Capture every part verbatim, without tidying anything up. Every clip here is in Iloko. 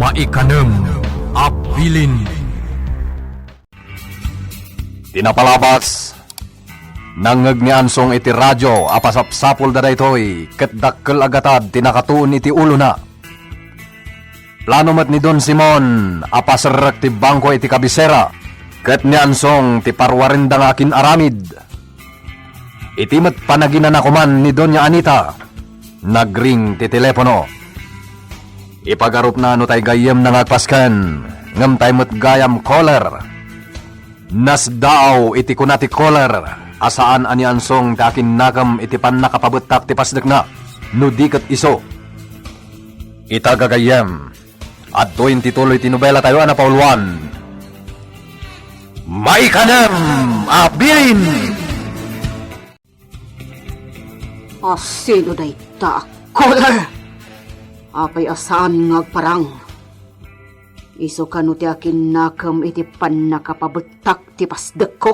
Maikanem a bilin. Ti napalabas, nangngeg ni Ansong iti radio a pasapsapulda daytoy ket dakkel a gatad ti nakatuon iti ulona. Plano met ni Don Simon a paserrek ti bangko iti kabisera, ket ni Ansong ti parwarenda nga akin-aramid. Iti met panaginana koman ni Doña Anita, nagring ti telepono. Ipagarupna no tay gayyemna nga agpasken, ngem tay met gayam caller. Nasdaaw iti kuna ti caller a saan a ni Ansong ti akinnakem iti pannakapabettak ti pasdekna, no di ket isu. Ita gagayyem, adtoyen ti tuloy ti nobela tayo a napauluan. Maikanem a bilin! Asino dayta a caller? Apay a saan nga agparang? Isu kano ti akinnakem iti pannakapabettak ti pasdekko?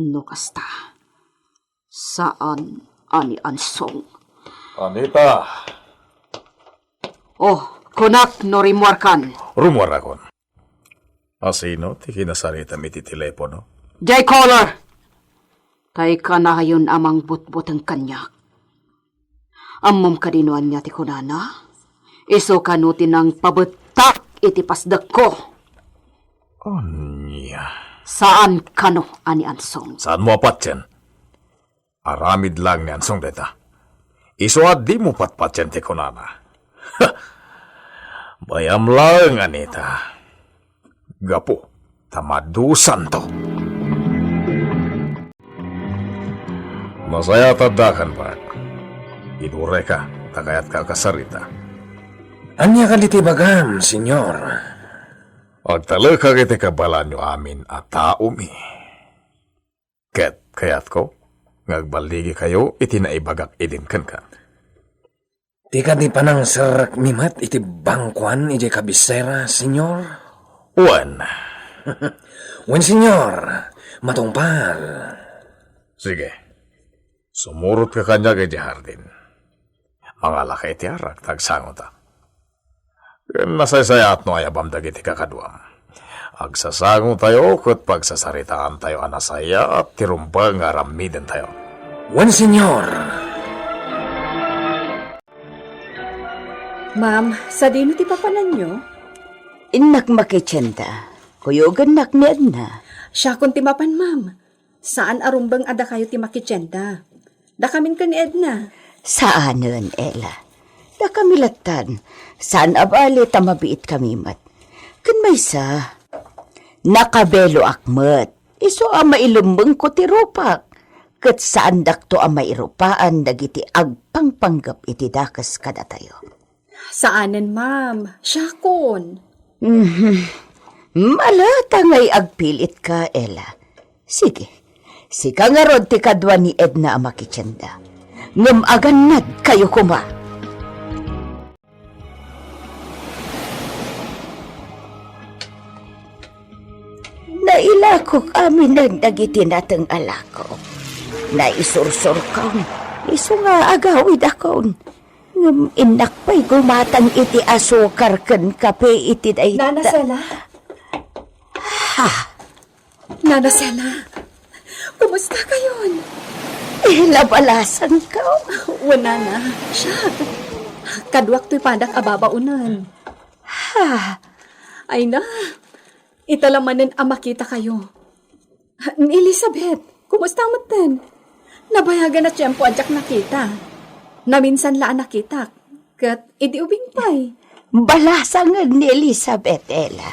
No kasta, saan a ni Ansong. Anita. Oh, kunak no rimmuarkan. Rummuarakon. Asino ti kinasaritam iti telepono? Jay caller! Tay kanayon a mangbutbuteng kaniak. Ammom kadi no ania ti kunana? Isu kano ti nangpabettak iti pasdekko? Ania? Saan kano a ni Ansong? Saanmo a patien? Aramid laeng ni Ansong dayta. Isu a dimo patpatien ti kunana. Bayam laeng, Anita. Gapu ta madusanto. Nasayaat a addakan, Bart. Inurayka ta kayatka a kasarita. Ania kadi ti ibagam, Señor? Agtalekak iti kabaelanyo amin a taomi. Ket kayatko nga agballigikayo iti naibagak idin kenka. Ti kadi panangserrekmi met iti bangkoan idiay kabisera, Señor? Wen. Wen, Señor. Matungpal. Sige. Sumurotka kaniak idiay hardin. Mangalaka iti arak ta agsangotak. Ken nasaysayaat no ayabam dagiti kakaduam. Agsasangotayo ket pagsasaritaantayo a nasayaat ti rumbeng nga aramidentayo. Wen, Señor. Ma'am, sadino ti papananyo? Innak makitienda. Kuyogennak ni Edna. Siakon ti mapan, ma'am. Saan a rumbeng a dakayo ti makitienda. Dakamin ken ni Edna. Saanen, Ella. Dakami lattan. Saan a bale ta mabiitkami met. Ken maysa, nakabeloak met. Isu a mailemmengko ti rupak. Ket saandakto a mairupaan dagiti agpangpanggep iti dakes kadatayo. Saanen, ma'am. Siakon. Mhm. Malata ngay agpilitka, Ella. Sige. Sika ngarud ti kadua ni Edna a makitienda. Ngem agannadkayo koma. Nailakok aminen dagiti nateng a lakok. Naisursurkon. Isu nga agawidakon. Ngem innak pay gumatang iti asukar ken kape iti dayta. Nana Sela? Ha? Nana Sela, kumusta kayon? Eh, nabalasangko. Wen, Nana. Siak. Kaduak toy padak a babaonen. Ha? Ay na, ita la manen a makita kayo. Ni Elizabeth, kumusta metten? Nabayagan a tiempo a diak nakita. Naminsan la a nakitak, ket idi ubing pay. Balasangen ni Elizabeth, Ella.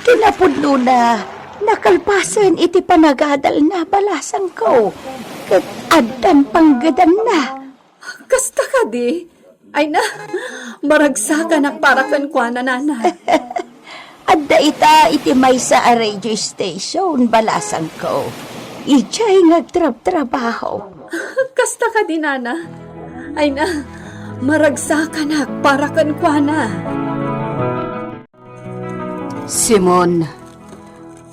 Kinapudnona, nakalpasen iti panagadalna, balasangko, ket addan panggedanna. Kasta kadi? Ay na, maragsakanak para kenkuana, Nana. Adda ita iti maysa a radio station, balasangko. Idiay nga agtrabtrabaho. Kasta kadi, Nana? Ay na, maragsakanak para kenkuana. Simon,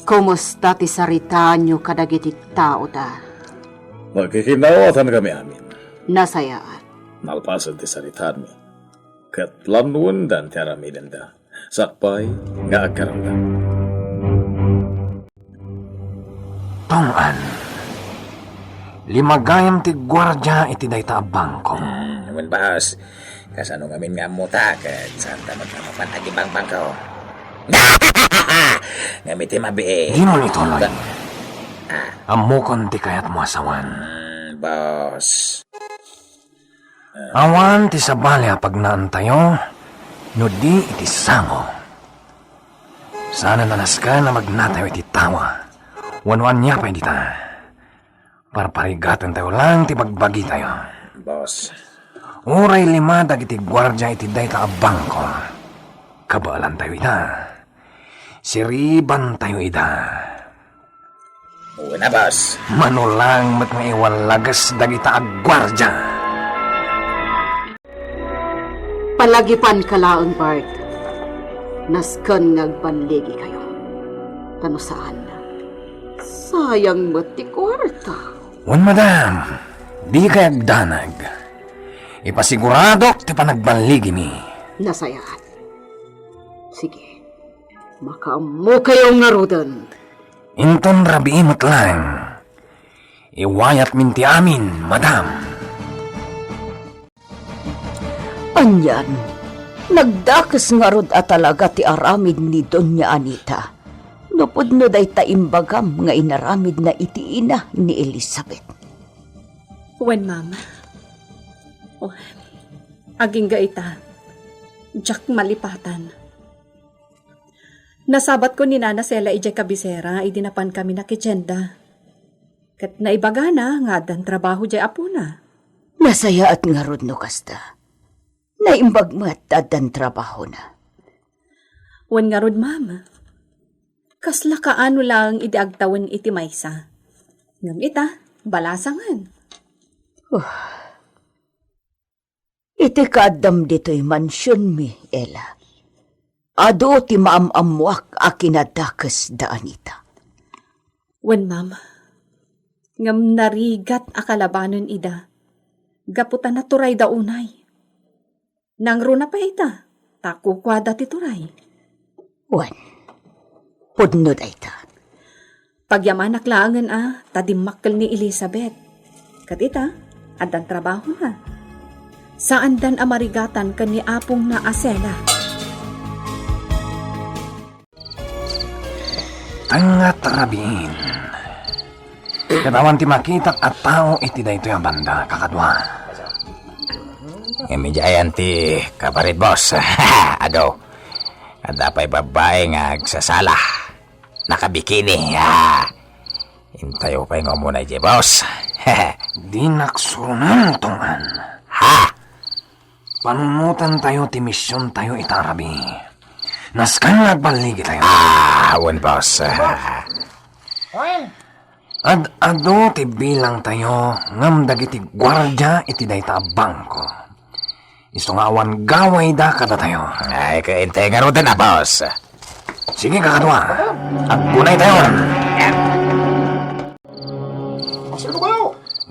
kumusta ti saritaanyo kadagiti taoda? Nagkikinaawatankami amin. Nasayaat. Nalpasen ti saritaanmi. Ket lannuendan ti aramidenda. Sakbay nga agkaramdam. Tong-an, lima gayam ti guardia iti dayta a bangko. Hmm, wen, boss. Kasano ngamin nga ammota ket saanta met a mapan agibangbangko? Ngem iti mabiit. Dimo ituloy. Ah. Ammokon ti kayatmo a sawen. Hmm, boss. Awan ti sabali a pagnaantayo no di iti sango. Saanen a nasken a magnatayo iti tawa. Wenno ania pay dita. Parparigatentayo lang ti bagbagitayo. Boss. Uray lima dagiti guardia iti dayta a bangko. Kabaelantayo ida. Siribantayo ida. Una, boss. Mano lang met nga iwallages dagita a guardia. Palagipanka laeng, Bart. Nasken nga agballigikayo. Ta no saan, sayang met ti kuarta. Wen, madam, dikay agdanag. Ipasiguradok ti panagballigimi. Nasayaat. Sige. Makaammokayo ngaruden. Inton rabii met laeng. Iwayatmin ti amin, madam. Anian, nagdakes ngarud a talaga ti aramid ni Doña Anita. No pudno dayta imbagam nga inaramidna iti ina ni Elizabeth. Wen, ma'am. Oh, agingga ita. Diak malipatan. Nasabatko ni Nana Sela idiay kabisera idi napankami nakitienda. Ket naibagana nga addan trabaho diay apona. Nasayaat ngarud no kasta. Naimbag met ta addan trabahona. Wen ngarud, ma'am. Kasla kaano laeng idi agtawen iti maysa. Ngem ita, balasangen. Oh. Iti kaaddam ditoy mansionmi, Ella, adu ti maam-ammoak a kinadakes da Anita. Wen, ma'am. Ngem narigat a kalabanen ida, gapu ta naturayda unay. Nangruna pay ita, ta kukuada ti turay. Wen, pudno dayta. Pagyamanak laengen a ta dimmakkel ni Elizabeth. Ket ita, addan trabahona. Saandan a marigatan ken ni apongna a Sela. Tengnga ti rabiin. Ket awan ti makitak a tao iti daytoy a banda, kakadua. Ngem idiayan ti kabarit, boss. Adu. Adda pay babbai nga agsasala. Nakabikini. Ha. Intayo pay nga umuna idiay, boss. Dinak suronen, Tong-an. Ha? Panunotantayo ti misiontayo ita a rabii. Nasken nga agballigitayo. Ah, wen, boss. Ad-adu ti bilangtayo ngem dagiti guardia iti dayta a bangko. Isu nga awan gawayda kadatayo. Ay, kaintayo ngaruden a, boss. Sige, kakadua. Aggunaytayon. Sino ba?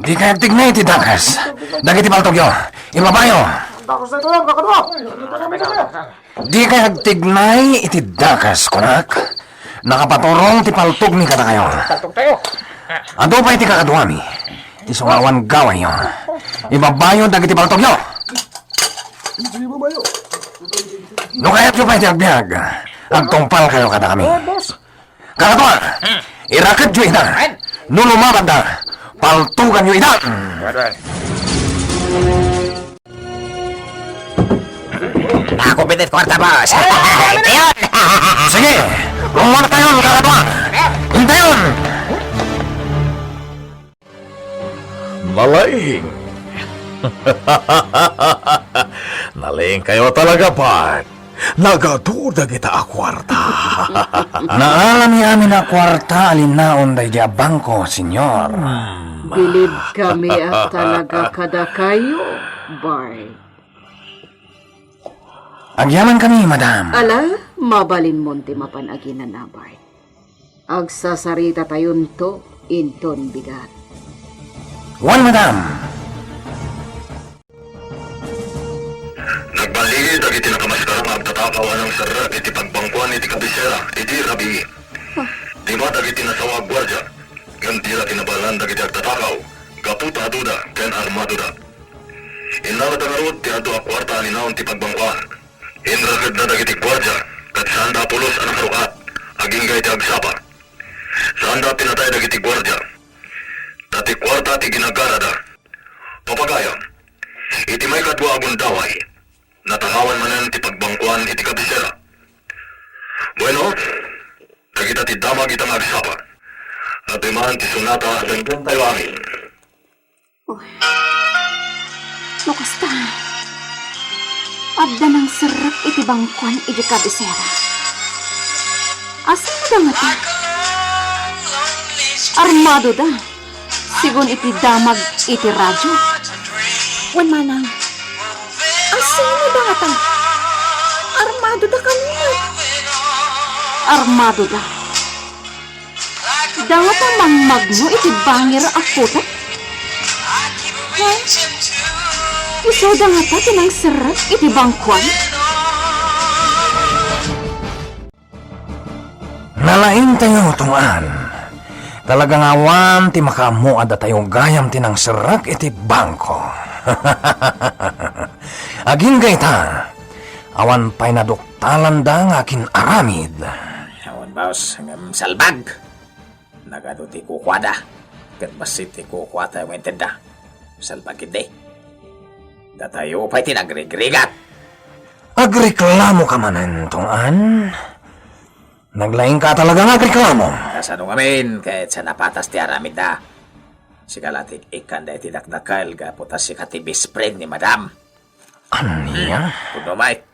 Dikay agtignay iti dakes dagiti paltogyo. Ibabayo. Dakes daytoy, kakadua. Dikay agtignay iti dakes, kunak. Nakapaturong ti paltogmi kadakayo. Paltogtayo. Adu pay ti kakaduami. Isu nga awan gawayyo. Ibabayo dagiti paltogyo. No kayatyo pay ti agbiag, agtungpalkayo kadakami. Kakadua, iraketyo ida. No lumabanda, paltuganyo ida. Nakupit ti kuarta, boss. Intayon. Sige, rummuartayon, kakadua. Intayon. Nalaing. Nalaingkayo talaga, Bart. Nagadu dagita a kuarta. Naalami amin a kuarta a linaon daydi a bangko, senyor. Bilibkami a talaga kadakayo, Bart. Agyamankami, madam. Ala, mabalinmon ti mapan aginana, Bart. Agsasaritatayonto inton bigat. Wen, madam. Nagballigi Takaw a nangserrek iti pagbangkuan iti kabisera idi rabii. Dima dagiti nasawa a guardia, ngem dida kinabaelan dagiti agtatakaw gapu ta aduda ken armadoda. Innalada ngarud ti adu a kuarta a ninaon ti pagbangkuan. Inrakedna dagiti guardia ket saanda a pulos a nakarukat agingga iti agsapa. Saanda a pinatay dagiti guardia, ta ti kuarta ti ginagarada. Papagayam, iti maikadua a gundaway, natakawan manen ti pagbangkuan iti kabisera. Bueno, dagita ti damag ita nga agsapa. Adtoy man ti sonata a sendentayo amin. Oh. No kasta, adda nangserrek iti bangkuan iti kabisera. Asinoda ngata? Armadoda, sigun iti damag iti radio. Wen manang, asinoda ngata? Armadoda kaniak. Armadoda. Dangata mangmagno iti bangir a kutek? Ha? Isu dangata ti nangserrek iti bangkuan? Nalaingtayo, Tong-an. Talaga nga awan ti makaammo a datayo gayam ti nangserrek iti bangko. Agingga ita, awan pay naduktalanda nga akin-aramid. Awan, boss, ngem salbag. Nagadu ti kukuada, ket bassit ti kukuatayo nga intedda. Salbag ketdi. Datayo pay ti nagrigrigat. Agreklamo ka manen, Tong-an? Naglaing ka talaga nga agreklamo. Kasano ngamin, ket sa napatas ti aramidda? Sika la ti ikkanda iti dakdakkel gapu ta sika ti best friend ni Madam. Ania? Hmm, kuno, Mike.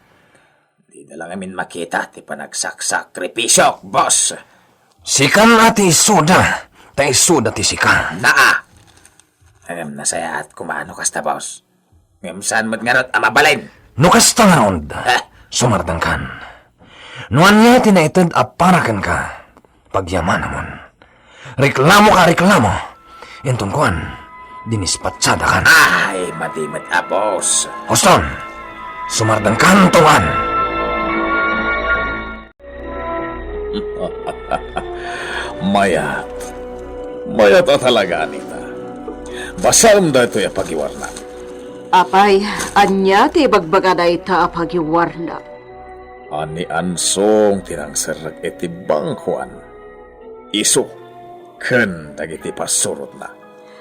Dida la ngamin makita ti panagsaksakripisyo, boss. Sikan a ti isuda, ta isuda ti sika. Naa. Ngem nasayaat koma no kasta, boss. Ngem saan met ngarud a mabalin? No kasta ngarud, eh, sumardengkan. No ania ti naited a para kenka, pagyamanamon. Reklamoka a reklamo. Inton kuan, dinispatsadakan. Ay, madi met a, boss. Huston, sumardengkan, Tong-an. Mayat. Mayat a talaga, Anita. Basaem daytoy a pagiwarna. Apay, ania ti ibagbaga dayta a pagiwarna? A ni Ansong ti nangserrek iti bangkoan. Isu ken dagiti pasurotna.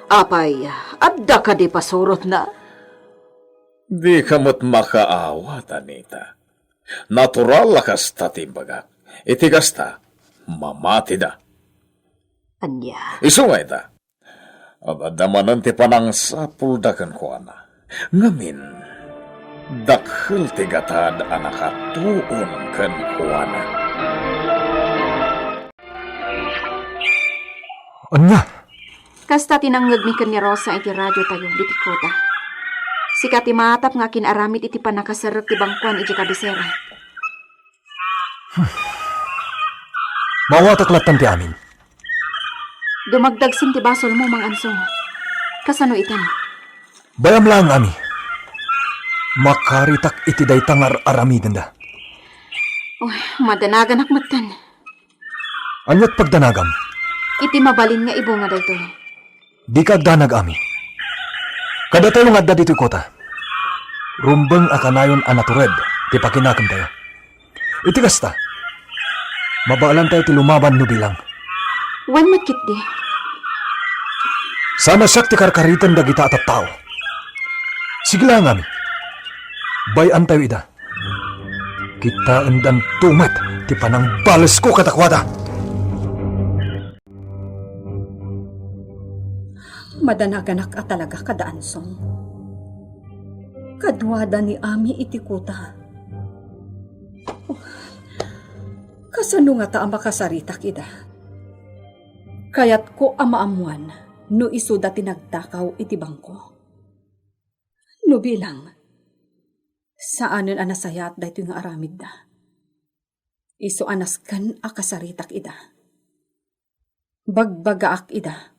Apay, adda kadi pasurotna? Dika met makaawat, Anita. Natural a kasta ti imbagak. Iti kasta, mamatida. Ania? Isu nga ita, adda manen ti panangsapulda kenkuana. Ngamin, dakkel ti gatad a nakatuon kenkuana. Ania? Kasta ti nangngegmi ken ni Rosa iti radiotayo, Bitikuta. Sika ti maatap nga akin-aramid iti pannakaserrek ti bangkuan idiay kabisera. Hmm. Maawatak lattan ti amin. Dumagdagsim ti basolmo, Mang Ansong. Kasano itan? Bay-am laeng, Ami. Makaritak iti dayta nga ar-aramidenda. Uy, madanaganak metten. Aniat pagdanagam? Iti mabalin nga ibunga daytoy. Dika agdanag, Ami. Kadatayo nga adda ditoy kota, rumbeng a kanayon a natured ti pakinakemtayo. Iti kasta, mabaelantayo ti lumaban no bilang. Wen met ketdi. Saan a siak ti karkariten dagita a tattao. Sige laeng, Ami. Bay-antayo ida. Kitaendanto met ti panangbalesko kadakuada. Madanaganak a talaga kada Ansong. Kaduada ni Ami iti kuta. Kasano ngata a makasaritak ida? Kayatko a maammuan no isuda ti nagtakaw iti bangko. No bilang, saanen a nasayaat daytoy nga aramidda. Isu a nasken a kasaritak ida. Bagbagaak ida.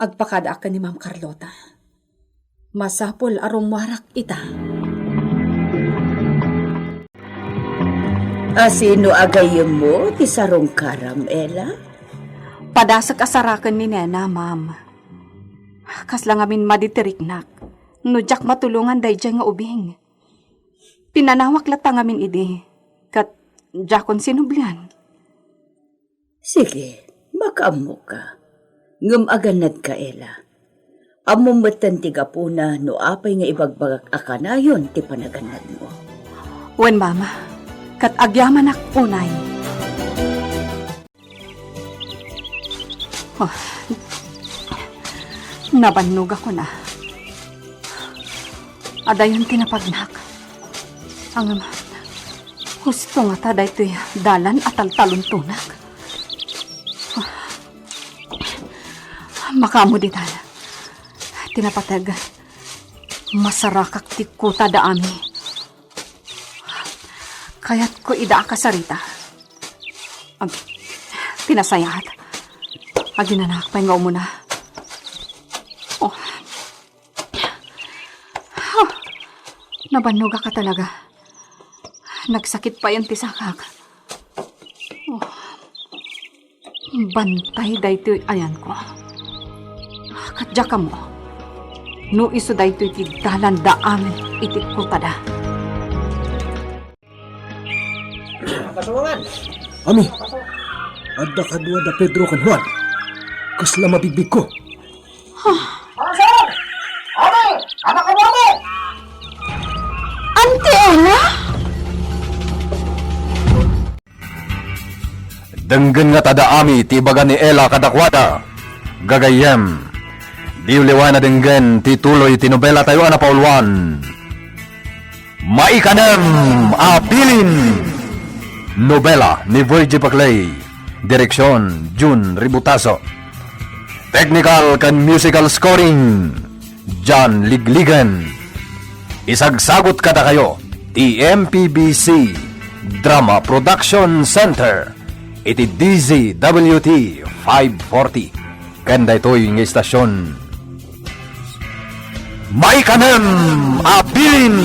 Agpakadaak ken ni Ma'am Carlota. Masapul a rummuarak ita. Asino a gayyemmo ti sarungkaram, Ella? Padasek a saraken ni nena, ma'am. Kasla ngamin madi ti riknak no diak matulongan daydiay nga ubing. Pinanawak latta ngamin idi, ket diakon sinublian. Sige, makaammoka. Ngem agannadka, Ella. Ammom metten ti gapuna no apay nga ibagbagak a kanayon ti panagannadmo. Wen, mama, ket agyamanak unay. Oh, nabannogakon a. Adayon ti napagnak. Ngem, husto ngata daytoy dalan a taltalontonak. Makaammo ditan. Ti napateg, masarakak ti kuta da Ami. Kayatko ida a kasarita. Ag-, ti nasayaat. Aginanaak pay nga umuna. Oh. Huh. Nabannogak a talaga. Nagsakit payen ti sakak. Oh. Bantay daytoy ayanko. Ket diak ammo no isu daytoy ti dalan da Ami iti kutada. Ami, adda kadua da Pedro ken Juan. Kasla mabigbigko. Anti Ella? Denggen ngata da Ami ti ibaga ni Ella kadakuada. Gagayyem, diyo liwayan a denggen ti tuloy ti nobelatayo a napauluan. Maikanem a Bilin. Nobela ni Virgie Paclay. Direksyon, Jun Ributaso. Technical ken musical scoring, John Ligligen. Isagsagut kadakayo ti M P B C Drama Production Center iti D Z W T five forty. Ken daytoy nga istasyon, Maikanem a Bilin.